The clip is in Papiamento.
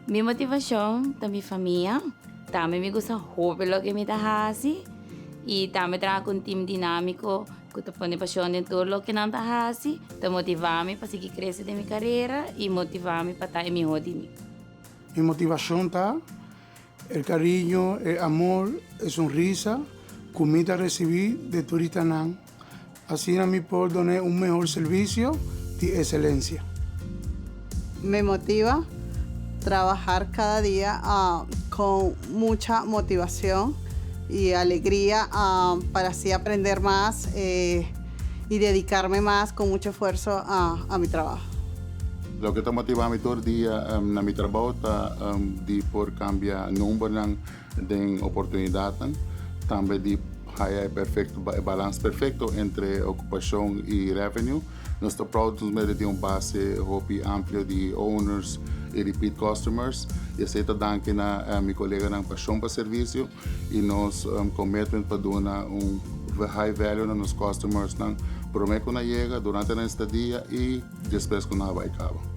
Mi motivashon ta mi famia, tambe mi gusta hopi loke mi ta hasi i tambe traha ku un tim dinámiko ku ta pone pashon den tur loke nan ta hasi, ta motivá mi pa sigui krese den mi karera i motivá mi pa ta e mihó di mi. Mi motivashon ta el kariño, e amor, e sonrisa ku mi ta risibí di turistanan. Asina mi por dun'é un mehor servisio di ekselensia. Me motiva trabajar cada dia con mucha motivacion y alegria para así aprender mas y dedicarme mas con mucho esfuerzo a mi trabajo. Loke ta motiva mi tur dia na mi trabou ta di por cambia numbernan den oportunidadnan, tambe di haya e perfecto e balans perfecto entre ocupacion y revenue. Nos ta proud nos mester tin un base hopi amplio di owners y repeat customers y esey ta danki na mi coleganan pasion pa servicio y nos commitment pa duna un high value na nos customersnan prome cu nan yega, durante nan estadia y despues cu nan a bay caba.